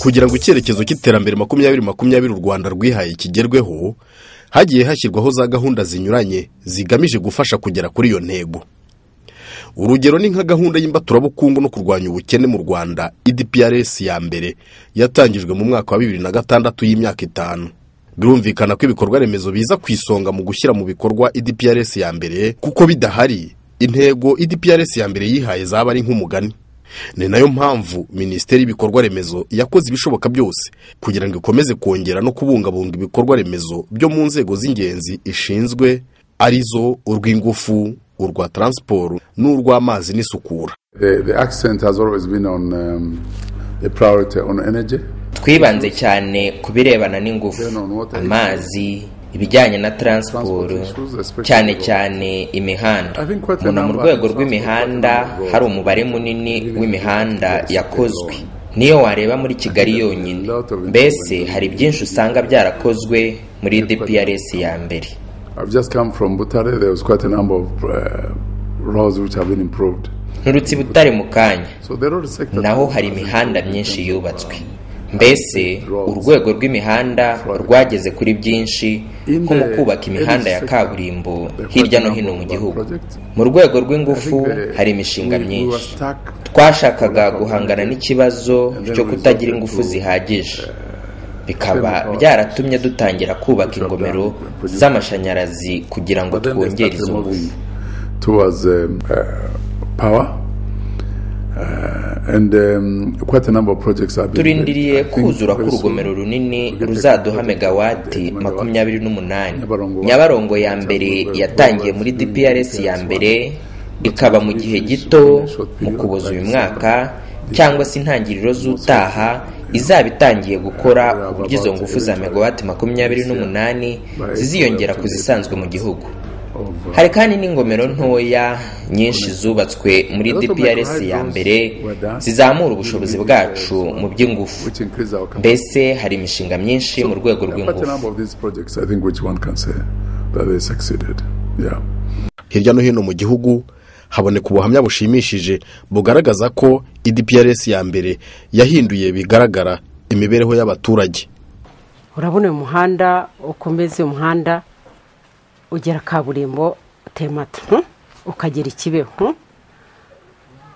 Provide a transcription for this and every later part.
Kugira ngo icyerekezo cy'iterambere 2020 u Rwanda rwihaye kigerweho, hagiye hashyirwaho za gahunda zinyuranye zigamije gufasha kugera kuri iyo ntego. Urugero ni nka gahunda y'imbaturabukungu no kurwanya ubukene mu Rwanda EDPRS ya mbere yatangijwe mu mwaka wa 2006 y'imyaka 5. Birumvikana ko ibikorwa remezo biza ku isonga mu gushyira mu bikorwa EDPRS ya mbere, kuko bidahari intego EDPRS ya mbere yihaye zaba ari nk'umugani. Ni nayo mpamvu Minisiteri y'ibikorwa remezo yakoze ibishoboka byose kugira ngo ikomeze kongera no kubungabunga ibikorwa remezo byo mu nzego z'ingenzi ishinzwe, arizo urw'ingufu, urwa transport n'urw'amazi n'isukura. The accent has always been on the priority on energy. Twibanze cyane ku birebana n'ingufu, amazi, ibijyanye na transport, cyane cyane imihanda. Mbona mu rwego rw'imihanda hari umubare munini w'imihanda yakozwe, niyo wareba muri Kigali yonyine. Mbese hari byinshi usanga byarakozwe muri DPRS ya mbere. I've just come from Butare. There was quite a number of roads which have been improved. Nturutse Butare mu kanya, naho hari imihanda myinshi yubatswe. Mbese urwego rw'imihanda rwageze kuri byinshi, nko mu kubaka imihanda ya kaburimbo hirya no hino mu gihugu. Mu rwego rw'ingufu hari imishinga myinshi. Twashakaga guhangana n'ikibazo cyo kutagira ingufu zihagije, bikaba byaratumye dutangira kubaka ingomero z'amashanyarazi kugira ngo twongere izo ngufu. Turindiriye kuzura k'urugomero runini ruzaduha megawati 28. Nyabarongo ya mbere yatangiye muri DPRS ya mbere, ikaba mu gihe gito mu Kuboza uyu mwaka cyangwa se intangiriro z'utaha izaba itangiye gukora, uburyo izo ngufu za megawati 28 ziziyongera ku zisanzwe mu gihugu. Hari kandi n'ingomero ntoya nyinshi zubatswe muri DPRS ya mbere zizamura ubushobozi bwacu mu by'ingufu. Mbese hari imishinga myinshi mu rwego rw'ingufu. Hirya no hino mu gihugu haboneka ubuhamya bushimishije bugaragaza ko EDPRS ya mbere yahinduye bigaragara imibereho y'abaturage. Urabona uyu muhanda ukomeze, umuhanda ugera kaburimbo Temata, ukagera Ikibeho.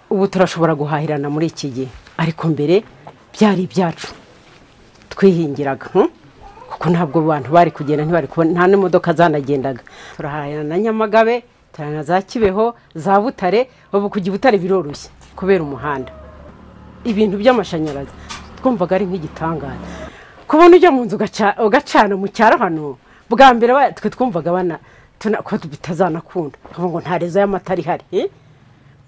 Ubu turashobora guhahirana muri iki gihe, ariko mbere byari ibyacu twihingiraga, kuko ntabwo abantu bari kugenda, ntibari kubona, nta n'imodoka zanagendaga. Turahahirana na Nyamagabe, turahahirana za Kibeho, za Butare. Ubu kujya Butare biroroshye kubera umuhanda. Ibintu by'amashanyarazi twumvaga ari nk'igitangaza, kubona ujya mu nzu ugacana mu cyaro hano. Bwa mbere twe twumvaga bana ko bitazanakunda, ngo nta rezo y'amatara ihari,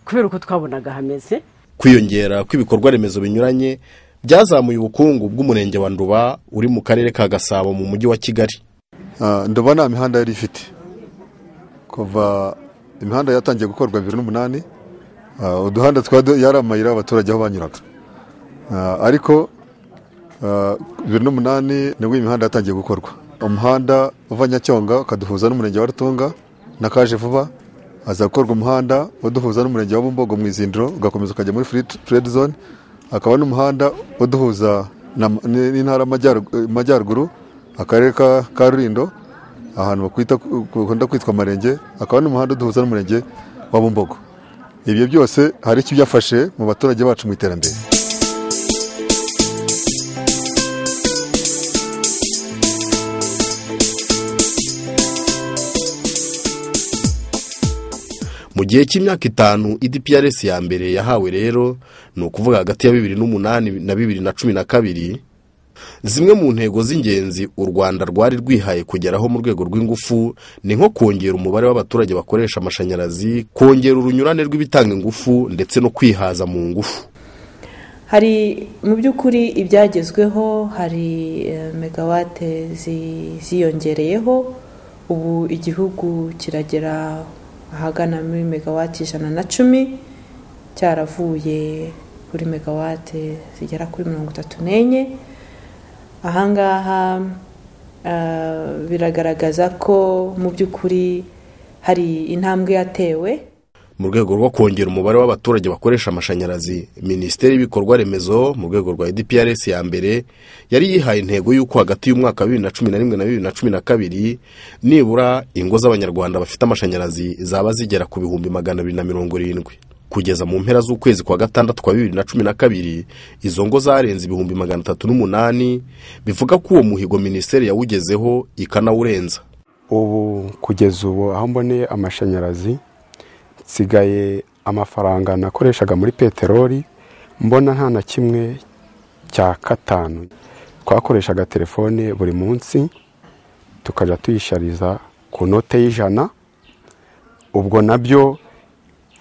kubera uko twabonaga hameze. Kwiyongera kw'ibikorwa remezo binyuranye byazamuye ubukungu bw'umurenge wa Nduba uri mu karere ka Gasabo mu mujyi wa Kigali. Nduba nta mihanda yari ifite kuva imihanda yatangiye gukorwa 2008. Uduhanda yari amayira abaturage aho banyuraga, ariko 2008 nibwo imihanda yatangiye gukorwa. Umuhanda uva Nyacyonga ukaduhuza n'umurenge wa Rutunga na Kaje vuba, aza gukorwa umuhanda uduhuza n'umurenge wa Bumbogo mu Izindiro ugakomeza ukajya muri free trade zone, akaba n'umuhanda uduhuza n'intara Majyaruguru, akarere ka Rulindo, ahantu bakunda kwitwa Marenge, akaba n'umuhanda uduhuza n'umurenge wa Bumbogo. Ibyo byose hari icyo byafashe mu baturage bacu mu iterambere. Mu gihe cy'imyaka 5 EDPRS ya mbere yahawe rero, ni ukuvuga hagati ya 2008 na 2012, zimwe mu ntego z'ingenzi u Rwanda rwari rwihaye kugeraho mu rwego rw'ingufu ni nko kongera umubare w'abaturage bakoresha amashanyarazi, kongera urunyurane rw'ibitanga ingufu ndetse no kwihaza mu ngufu. Hari mu by'ukuri ibyagezweho, hari megawate ziyongereyeho, ubu igihugu kiragera ahagana muri megawate 110, cyaravuye kuri megawate zigera kuri 34. Ahangaha biragaragaza ko mu by'ukuri hari intambwe yatewe. Mu rwego rwo kongera umubare w'abaturage bakoresha amashanyarazi, Minisiteri y'Ibikorwa Remezo mu rwego rwa EDPRS ya mbere yari yihaye intego y'uko hagati y'umwaka wa 2011 na 2012 nibura ingo z'Abanyarwanda bafite amashanyarazi zaba zigera ku 270,000. Kugeza mu mpera z'ukwezi kwa gatandatu kwa 2012 izo ngo zarenze 308,000, bivuga ko uwo muhigo minisiteri yawugezeho ikanawurenza. Ubu kugeza ubu aho mboneye amashanyarazi nsigaye amafaranga nakoreshaga muri peteroli mbona nta na kimwe cya 5. Twakoreshaga telefone buri munsi tukajya tuyishariza ku note y'100, ubwo nabyo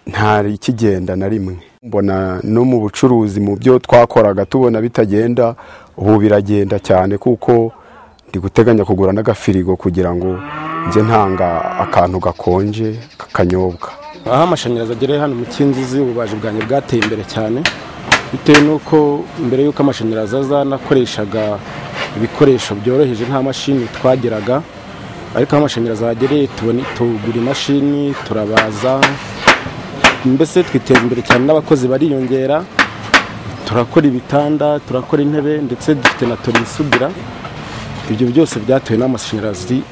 ntari ikigenda na rimwe. Mbona no mu bucuruzi mu byo twakoraga tubona bitagenda, ubu biragenda cyane kuko ndi guteganya kugura n'agafirigo kugira ngo nze ntanga akantu gakonje kakanyobwa. Aho amashanyarazi agereye hano mu Kinzuzi ububaji bwanjye bwateye imbere cyane, bitewe n'uko mbere y'uko amashanyarazi aza nakoreshaga ibikoresho byoroheje nta mashini twageraga, ariko aho amashanyarazi agereye tugura imashini turabaza, mbese twiteza imbere cyane n'abakozi bariyongera, turakora ibitanda, turakora intebe, ndetse dufite na torisudira. Ibyo byose byatewe n'amashanyarazi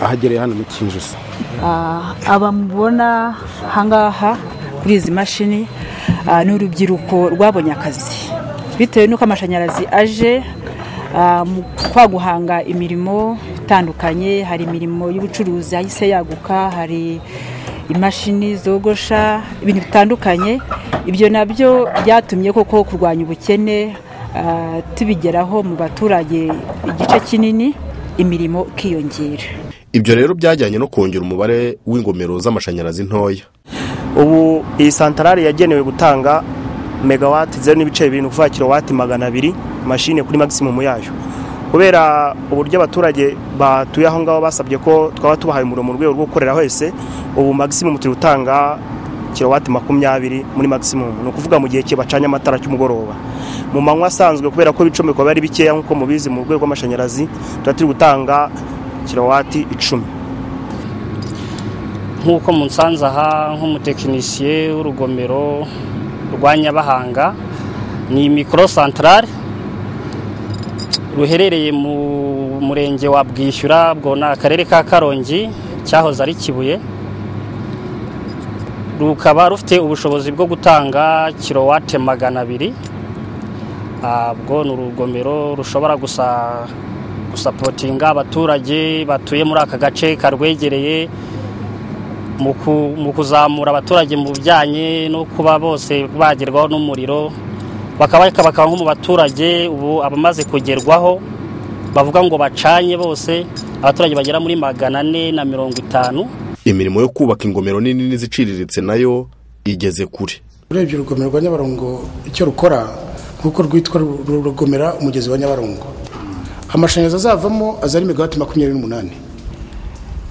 ahagereye hano mu Kinzuzi. Aba mubona ahangaha kuri izi mashini ni urubyiruko rwabonye akazi bitewe n'uko amashanyarazi aje mu kwa guhanga imirimo itandukanye. Hari imirimo y'ubucuruzi yahise yaguka, hari imashini zogosha ibintu bitandukanye. Ibyo nabyo byatumye koko kurwanya ubukene tubigeraho mu baturage igice kinini, imirimo ikiyongera. Ibyo rero byajyanye no kongera umubare w'ingomero z'amashanyarazi ntoya. Ubu iyi santarari yagenewe gutanga megawati 0.2, ni ukuvuga kilowati 200 mashine kuri maximum yayo. Kubera uburyo abaturage batuye aho ngaho basabye ko twaba tubahaye umuriro mu rwego rwo gukorera hose, ubu maximum turi gutanga kilowati 20 muri maximum, ni ukuvuga mu gihe kibacanye amatara cy'umugoroba. Mu manywa asanzwe kubera ko ibicomeko bari bikeya nk'uko mubizi mu rwego rw'amashanyarazi, tuba turi gutanga kilowati 10. Nk'uko munsanze aha nk'umutekinisiye w'urugomero rwa Nyabahanga, ni micro centrale ruherereye mu murenge wa Bwishyura, bwo ni akarere ka Karongi, cyahoze ari Kibuye. Rukaba rufite ubushobozi bwo gutanga kilowate 200. Bwo ni urugomero rushobora gusapotinga abaturage batuye muri aka gace karwegereye mu kuzamura abaturage mu bijyanye no kuba bose bagerwaho n'umuriro, bakaba nko mu baturage ubu abamaze kugerwaho bavuga ngo bacanye bose abaturage bagera muri 450. Imirimo yo kubaka ingomero nini n'iziciriritse nayo igeze kure. Urebye urugomero rwa Nyabarongo icyo rukora nkuko rwitwa rugomera umugezi wa Nyabarongo, amashanyarazi azavamo azari megawati 28,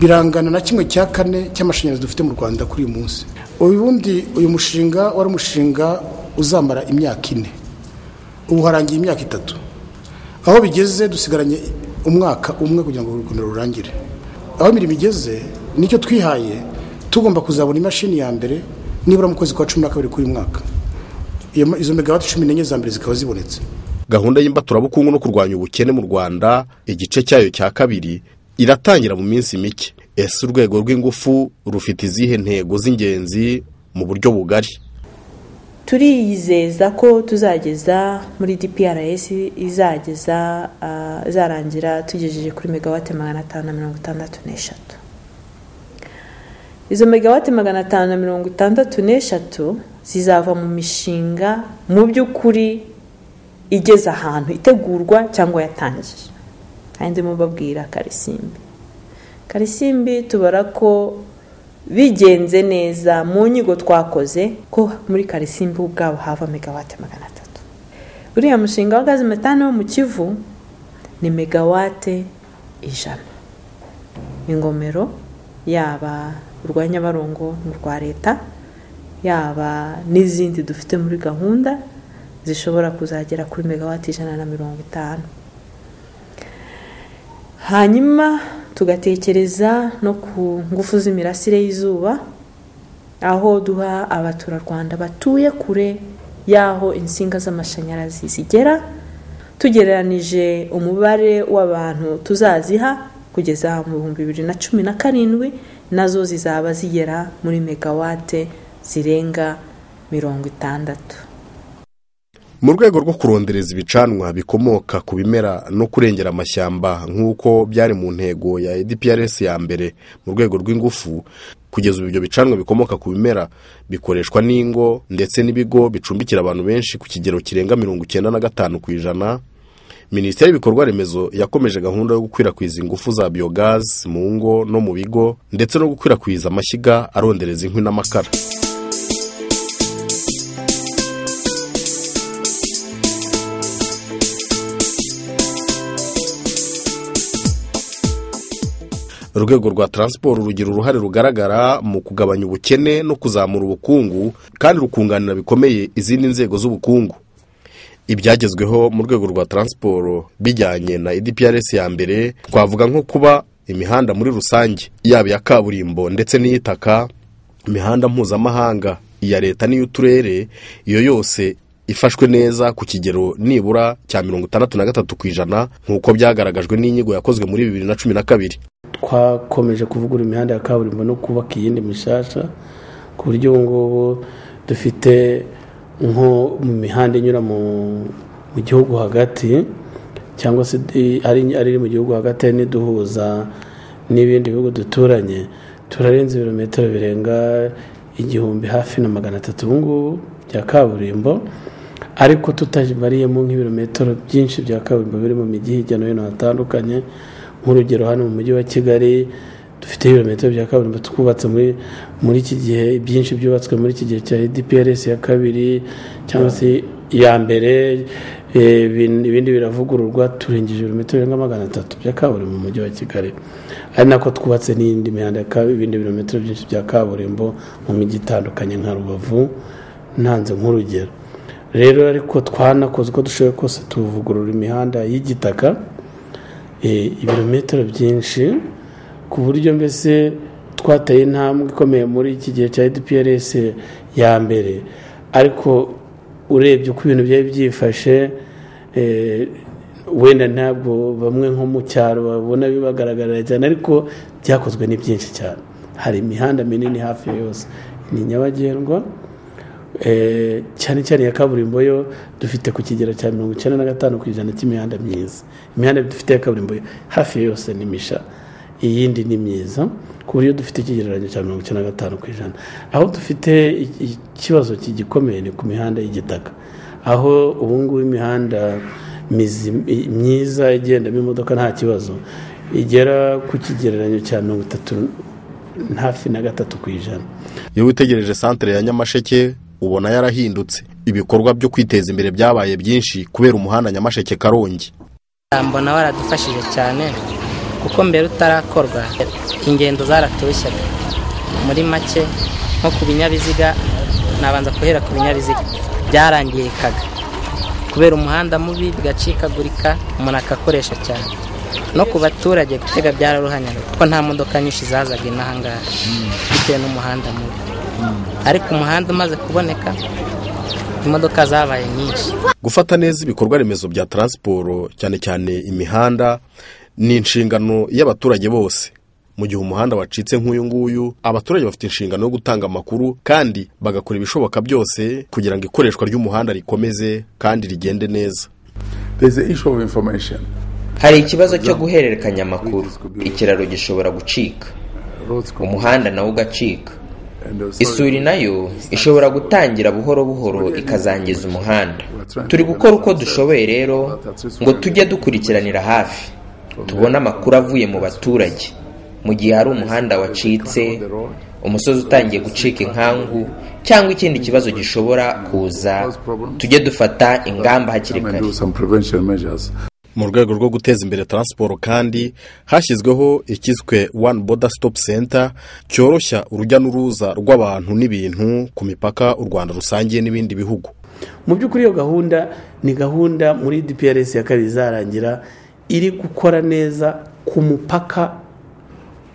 birangana na 1/4 cy'amashanyarazi dufite mu Rwanda kuri uyu munsi. Ubundi uyu mushinga wari umushinga uzamara imyaka 4, ubu harangiye imyaka 3. Aho bigeze dusigaranye umwaka umwe kugira ngo urugomero rurangire. Aho imirimo igeze nicyo twihaye, tugomba kuzabona imashini ya mbere nibura mu kwezi kwa 12 kuri mwaka, izo megawati 14 za mbere zikaba zibonetse. Gahunda y'imbaturabukungu no kurwanya ubukene mu Rwanda igice cyayo cya kabiri iratangira mu minsi mike. Ese urwego rw'ingufu rufite izihe ntego z'ingenzi mu buryo bugari? Turiyizeza ko tuzageza muri DPRS izageza izarangira tugejeje kuri megawati 563. Izo megawati 563 zizava mu mishinga mu by'ukuri igeze ahantu itegurwa cyangwa yatangiye. Kandi mubabwira Karisimbi. Karisimbi tubara ko bigenze neza mu nyigo twakoze ko muri Karisimbi ubwabo hava megawati 300. Uriya mushinga wa gazi metane wo mu Kivu ni megawate 100. Ingomero yaba urwa Nyabarongo n'urwa leta, yaba n'izindi dufite muri gahunda zishobora kuzagera kuri megawati 150. Hanyuma tugatekereza no ku ngufu z'imirasire y'izuba, aho duha abaturarwanda batuye kure y'aho insinga z'amashanyarazi zigera. Tugereranije umubare w'abantu tuzaziha kugeza mu 2017, nazo zizaba zigera muri megawate zirenga 60. Mu rwego rwo kurondereza ibicanwa bikomoka ku bimera no kurengera amashyamba nk'uko byari mu ntego ya EDPRS ya mbere mu rwego rw'ingufu, kugeza ubu ibyo bicanwa bikomoka ku bimera bikoreshwa n'ingo ndetse n'ibigo bicumbikira abantu benshi ku kigero kirenga 95%. Minisiteri y'ibikorwa remezo yakomeje gahunda yo gukwirakwiza ingufu za biogaz mu ngo no mu bigo, ndetse no gukwirakwiza amashyiga arondereza inkwi n'amakara. Urwego rwa transport rugira uruhare rugaragara mu kugabanya ubukene no kuzamura ubukungu, kandi rukunganira bikomeye izindi nzego z'ubukungu. Ibyagezweho mu rwego rwa transport bijyanye na EDPRS ya mbere twavuga nko kuba imihanda muri rusange yaba iya kaburimbo ndetse n'iy'itaka, imihanda mpuzamahanga, iya leta n'iy'uturere, iyo yose ifashwe neza ku kigero nibura cya 63% nk'uko byagaragajwe n'inyigo yakozwe muri 2012. Twakomeje kuvugura imihanda ya kaburimbo no kubaka iyindi mishasha, ku buryo ubu ngubu dufite nko mu mihanda inyura mu gihugu hagati, cyangwa se ari mu gihugu hagati n'iduhuza n'ibindi bihugu duturanye, turarenze ibirometero birenga 1300 ubu ngubu bya kaburimbo, ariko tutabariyemo nk'ibirometero byinshi bya kaburimbo biri mu mijyi hirya no hino hatandukanye. Nk'urugero hano mu mujyi wa Kigali dufite ibirometero bya kaburimbo twubatse muri iki gihe, byinshi byubatswe muri iki gihe cya EDPRS ya kabiri cyangwa se ya mbere, ibindi biravugururwa, turengeje ibirometero birenga 300 bya kaburimbo mu mujyi wa Kigali, ari nako twubatse n'indi mihanda ibindi birometero byinshi bya kaburimbo mu mijyi itandukanye nka Rubavu, ntanze nk'urugero. Rero ariko twanakoze uko dushoboye kose tuvugurura imihanda y'igitaka ibirometero byinshi, ku buryo mbese twateye intambwe ikomeye muri iki gihe cya EDPRS ya mbere. Ariko urebye uko ibintu byari byifashe, wenda ntabwo bamwe nko mu cyaro babona bibagaragarira cyane, ariko byakozwe ni byinshi cyane. Hari imihanda minini hafi yose ni nyabagendwa, cyane cyane ya kaburimbo yo dufite ku kigero cya 95% cy'imihanda myiza. Imihanda dufite ya kaburimbo yo hafi yose ni misha, iyindi ni myiza, ku buryo dufite ikigereranyo cya 95%. Aho dufite ikibazo kigikomeye ni ku mihanda y'igitaka, aho ubu ngubu imihanda myiza igendamo imodoka nta kibazo igera ku kigereranyo cya 33.3%. Iyo witegereje santere ya Nyamasheke ubona yarahindutse, ibikorwa byo kwiteza imbere byabaye byinshi kubera umuhanda Nyamasheke Karongi. Mbona waradufashije cyane, kuko mbere utarakorwa ingendo zaraturushyaga. Muri make nko ku binyabiziga, nabanza guhera ku binyabiziga byarangirikaga kubera umuhanda mubi, bigacikagurika, umuntu akakoresha cyane. No ku baturage gutega byararuhanyaga, kuko nta modoka nyinshi zazaga inaha ngaha bitewe n'umuhanda mubi. Ariko umuhanda umaze kuboneka imodoka zabaye nyinshi. Gufata neza ibikorwa remezo bya transport cyane cyane imihanda ni inshingano y'abaturage bose. Mu gihe umuhanda wacitse nk'uyu nguyu, abaturage bafite inshingano yo gutanga amakuru kandi bagakora ibishoboka byose kugira ngo ikoreshwa ry'umuhanda rikomeze kandi rigende neza. Hari ikibazo cyo guhererekanya amakuru. Ikiraro gishobora gucika, umuhanda nawo ugacika, isuri nayo ishobora gutangira buhoro buhoro ikazangiza umuhanda. Turi gukora uko dushoboye rero ngo tujye dukurikiranira hafi, tubone amakuru avuye mu baturage. Mu gihe hari umuhanda wacitse, umusozi utangiye gucika inkangu cyangwa ikindi kibazo gishobora kuza, tujye dufata ingamba hakiri kare. Mu rwego rwo guteza imbere transport kandi hashyizweho ikiswe One Border Stop Center cyoroshya urujya n'uruza rw'abantu n'ibintu ku mipaka u Rwanda rusangiye n'ibindi bihugu. Mu by'ukuri iyo gahunda ni gahunda muri DPRS ya kabiri izarangira iri gukora neza ku mupaka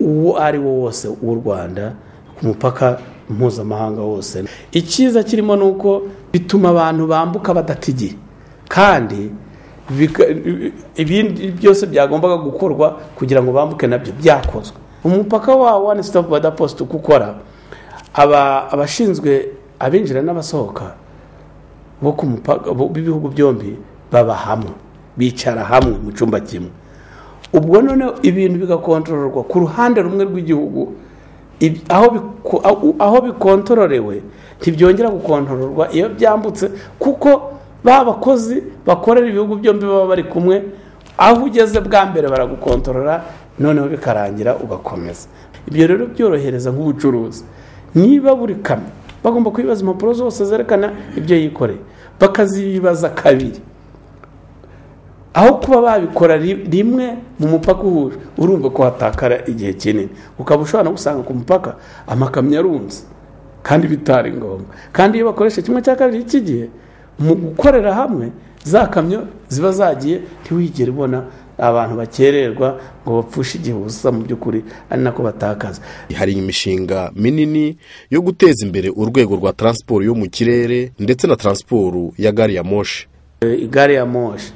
uwo ari wo wose w'u Rwanda, ku ku mupaka mpuzamahanga wose. Icyiza kirimo nuko bituma abantu bambuka badatigiye, kandi ibindi byose byagombaga gukorwa kugira ngo bambuke nabyo byakozwe. Umupaka wa One Stop Border Post gukora, abashinzwe abinjira n'abasohoka bo ku mupaka b'ibihugu byombi baba hamwe, bicara hamwe mu cyumba kimwe. Ubwo none ibintu bigakontororwa ku ruhande rumwe rw'igihugu, aho bikontrolewe ntibyongera gukontororwa iyo byambutse, kuko babakozi bakorera ibihugu byombi baba bari kumwe. Aho ugeze bwa mbere baragukontorora, noneho bikarangira ugakomeza. Ibyo rero byorohereza nk'ubucuruzi. Niba buri kamwe bagomba kwibaza impapuro zose zerekana ibyo yikoreye, bakazibaza kabiri, aho kuba babikora rimwe mu mupaka uhuje, urumva ko hatakara igihe kinini. Ukaba ushobora no gusanga ku mupaka amakamyo arunze kandi bitari ngombwa. Kandi iyo bakoresha kimwe cya kabiri cy'igihe mu gukorera hamwe, za kamyo ziba zagiye, ntiwigere ubona abantu bakererwa ngo bapfushe igihe ubusa, mu by'ukuri ari nako batakaza. Hari imishinga minini yo guteza imbere urwego rwa transport yo mu kirere ndetse na transport ya gari ya moshi. Gari ya moshi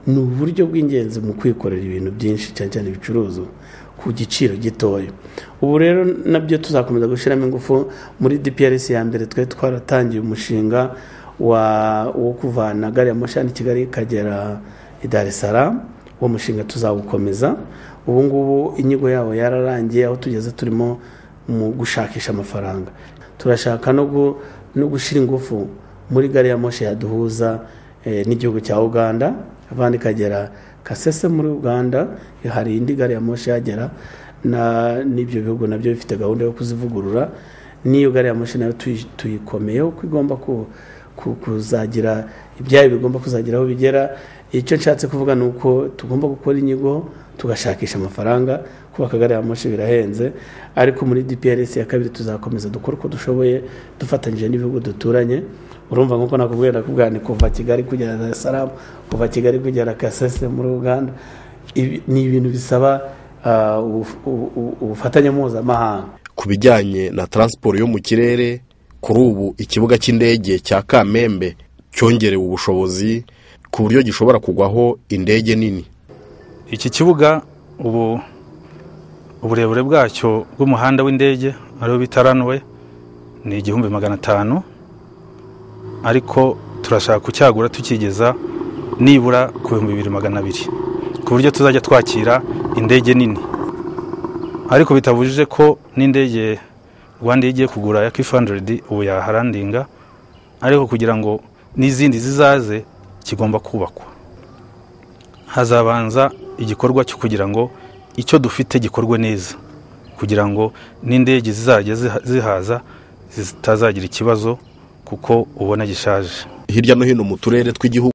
ni uburyo bw'ingenzi mu kwikorera ibintu byinshi, cyane cyane ibicuruzwa ku giciro gitoya. Ubu rero nabyo tuzakomeza gushyiramo ingufu. Muri DPRS ya mbere twari twaratangiye umushinga wo kuvana gari ya moshi hano i Kigali ikagera i Dar es Salaam. Uwo mushinga tuzawukomeza. Ubu ngubu inyigo yawo yararangiye, aho tugeze turimo mu gushakisha amafaranga. Turashaka no gushyira ingufu muri gari ya moshi yaduhuza n'igihugu cya Uganda, abandi ikagera Kasese muri Uganda. Hari indi gari ya moshi yagera n'ibyo bihugu nabyo bifite gahunda yo kuzivugurura. N'iyo gari ya moshi nayo tuyikomeyeho ko igomba kuzagira ibyayo bigomba kuzagira aho bigera. Icyo nshatse kuvuga ni uko tugomba gukora inyigo tugashakisha amafaranga. Kubaka gari ya moshi birahenze, ariko muri DPRS ya kabiri tuzakomeza dukora uko dushoboye dufatanyije n'ibihugu duturanye. Urumva nkuko nakubwira ni kuva Kigali kugera Dar es Salaam, kuva Kigali kugera Kasese muri Uganda. Ni ibintu bisaba ubufatanye mpuzamahanga. Ku bijyanye na transport yo mu kirere, kuri ubu ikibuga cy'indege cya Kamembe cyongerewe ubushobozi ku buryo gishobora kugwaho indege nini. Iki kibuga ubu uburebure bwacyo bw'umuhanda w'indege ariwo bita runway ni 1500, ariko turashaka kucyagura tukigeza nibura ku 2200, ku buryo tuzajya twakira indege nini. Ariko bitabujije ko n'indege Rwanda igiye kugura ya K500 ubu yaharandinga, ariko kugira ngo n'izindi zizaze kigomba kubakwa. Hazabanza igikorwa cyo kugira ngo icyo dufite gikorwe neza, kugira ngo n'indege zizajya zihaza zitazagira ikibazo kuko ubona gishaje. Hirya no hino mu turere tw'igihugu.